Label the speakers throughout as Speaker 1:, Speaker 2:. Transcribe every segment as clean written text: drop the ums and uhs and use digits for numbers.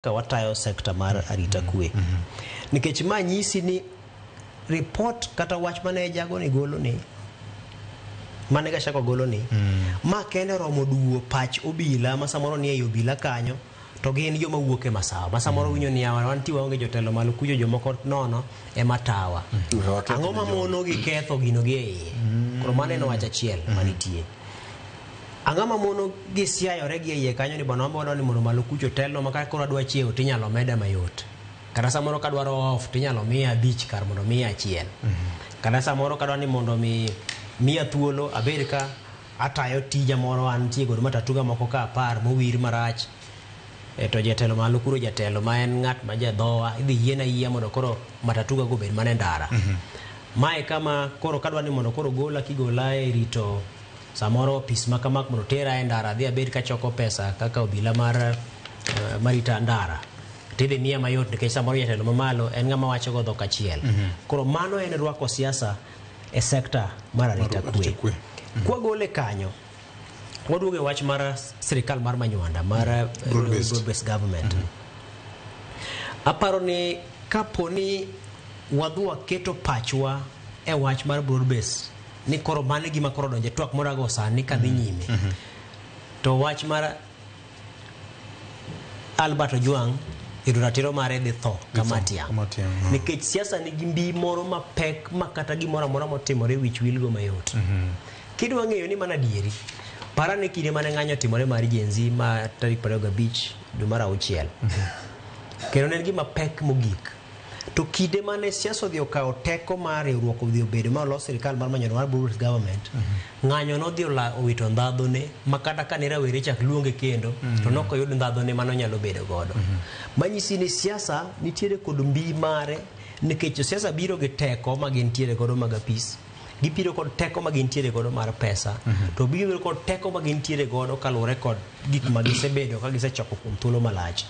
Speaker 1: Kaka watayo sekta mar arita kwe. Nikech ma nyisi ni report kata wach mane jago ni golo ni mane Gachagua golo ni ma kende oromo duwo pach obila ma samoro ni ei obila kanyo to gin joma wuok e masawa ma samoro winjo ni yawa wantie waonge jotelo malo kucho jomoko nono ema tawa. Ang'o ma mono gi ketho gino gi e iye? Koro mano en wach achiel manitie. Ang'o ma mono gi siayore gi e iye kanyo ni bwana wan be wadwa ni mondo malo kucho telno ma ka koro adwa chiewo tinyalo meda mayot. Kata samoro kadwaro off tinyalo miya abich kar mondo miya achiel. Kata samoro kadwa ni mondo mi miya thuolo abed ka atayo tija moro antie kod matatuga moko ka apar mowir marach e to jatelo malo kuro jatelo ma en ng'at ma jadhowa idhi yiena yia mondo koro matatuga go obed mana e ndara. Mae kama koro kadwa ni mondo koro gola kigola e rito Samoro opis ma kama mondo otera e ndara adhi abed kachoko pesa kaka obila mar marita ndara tidhi miya mayot nikech samoro jatelo mamalo en ng'ama wacho go dhok achiel. Koro mano en rwako siasa e sekta mar arita kwe.
Speaker 2: Kwe.
Speaker 1: Kwagole kanyo, waduogo e wach mar sirikal mar Manywanda mar
Speaker 2: Broad-based.
Speaker 1: broad-based government. Aparo ni kapo ni wadhi waketo pachwa e wach mar broad base ni koro mano e gima koro donje twak morago sani kadhi nyime. To wach mar Albert Ojwang yudo ratiro mare dhi tho kama tiang'.
Speaker 2: Kama tiang',
Speaker 1: Nikech siasa nigi mbi moro mapek ma kata gimoro amora motimore wich wilgo mayot. Kidwa ng'eyo ni mana adieri, para ni kinde mane ng'anyo otimore mar Gen Z ma tarik 25 dwe mar auchiel. Kendo ne en gima pek mogik. To kinde mane siasa odhi okawo teko mar riwruok odhi obedo ma olos sirikal mar manyono mar Broad government, ng'anyo nodhi owito ndhadhune ma kata kane rawere chak luonge kendo to nok oyud ndhadhune mano nyalo bedo godo. Manyisi ni siasa nitiere kod mbi mare nikech josiasa biro gi teko ma gintiere godo mag apis gibiro kod teko ma gintiere godo mar pesa to gibiro kod teko ma gintiere godo kaluwore kod gik ma gisebedo ka gisechoko kuom thuolo malach.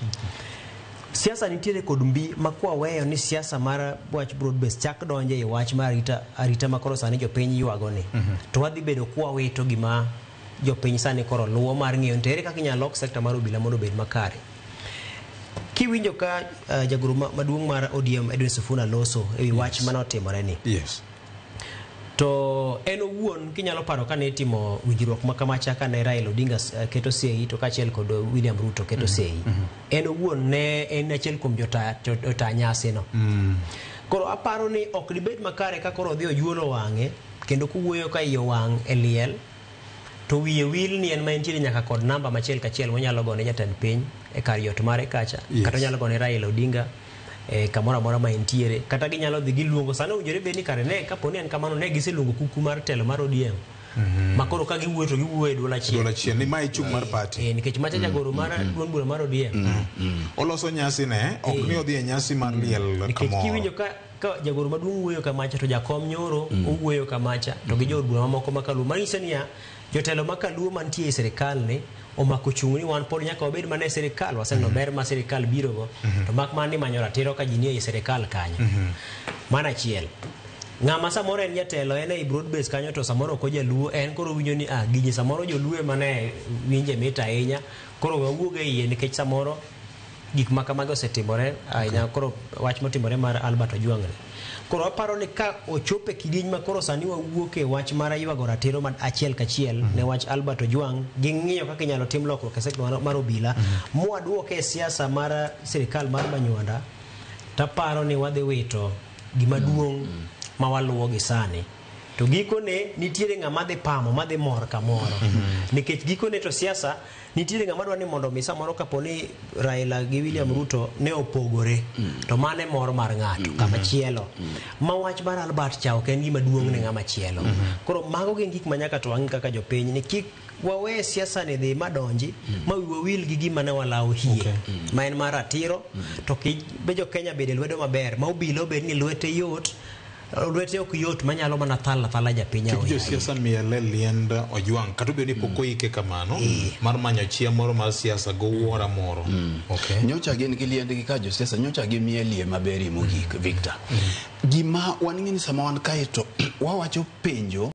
Speaker 1: Siasa nitiere kod mbi ma kwaweyo ni siasa mar wach broad base chak donje e wach mar arita, arita ma koro sani jopiny ywago ni to wadhi bedo kwawito gima jopiny sani koro luwo mar ng'eyo ni to ere kaka inyalo lok sekta mar obila mondo obed makare. Kiwinjo ka jagoro maduong' mar ODM Edwin Sifuna loso ewi wach mane otimore ni To en owuon kinyalo paro kane itimo winjruok ma kamacha kane Raila Odinga keto sei to kaachiel kod William Ruto keto sei. En owuon ne en achiel kuom jota, jota nyasi no. Koro aparo ni ok dibed makare ka koro odhi ojuolo wang'e kendo kowuoyo ka iye owang' e liel to wiye wil ni en ma entiere nyaka kod namba machiel kachiel monyalo gone jatend piny e kar yot mare kacha kata onyalo gone Raila Odinga e kamoro amora ma entiere kata ginyalo dhi giluongo sani owinjore bed ni kare ne kapo ni en kamano ne giseluongo kuku mar telo mar ODM ma koro ka giwuoyo to giwuoyo e duol achiel.
Speaker 2: Duol achiel ni mae chung' mar party.
Speaker 1: Nikech macha jagoro mar duond bura mar ODM
Speaker 2: Oloso nyasi ne ok ni odhi e nyasi mar liel
Speaker 1: nikech
Speaker 2: kamoro.
Speaker 1: kiwinjo ka jagoro maduong' wuoyo kamacha to jakom nyoro owuoyo kamacha to gi jood bura mamoko ma kaluo manyiso niya jotelo ma kaluo mantie e sirikal ni omako chung' ni wan pod nyaka wabed mana e sirikal waseneno ber ma sirikal biro go to mak mana ni manyo ratiro ka ji nie ei sirikal kanyo. Mano achiel. Ng'ama samoro en jatelo en ei broad base kanyo to samoro ok ojaluo en koro owinjo ni ah gini samoro joluo ema ne winje mit ahinya koro wawuog e iye nikech samoro gik ma kamagi osetimore ahinya koro wach motimore mar Albert Ojwang' ni. Koro aparo ni ka ochopo e kidieny ma koro sani wawuok e wach mar ywago ratiro ma achiel kachiel ne wach Albert Ojwang' gi ng'iyo kaka inyalo tim lokruok e sekta mar obila mwaduoke e siasa mar sirikal mar Manywanda taparo ni wadhi wito gima duong' ma waluwo gi sani. To gikone nitiere ng'ama dhi pamo madhi mor kamoro. Nikech gikone to siasa nitiere ng'ama dwa ni mondo mi samoro kapo ni Raila gi William Ruto ne opogore to mano e mor mar ng'ato kama chielo. Ma wach mar Albert cha ok en gima duong' ne ng'ama chielo. Koro mago gin gik ma nyaka to wang'i kaka jopiny ni kik wawe siasa ni dhi madonji ma wiwa wil gi gima ne walawo hie ma en mar ratiro to ki be jo Kenya bede lwedo maber ma obila obed ni lwete yot lwete ok yot manyalo mana thalo athala japiny
Speaker 2: Kik
Speaker 1: aoyaye.
Speaker 2: josiasa miel e liend Ojwang' kata obedo ni pok oike kamano mar manyo chia moro mar siasa go wuora moro. Okay.
Speaker 3: Nyocha gin gi liendgi ka josiasa nyocha gimielie maberie mogik Victor. Gima wan ng'e ni sama wan kae to wawacho penjo.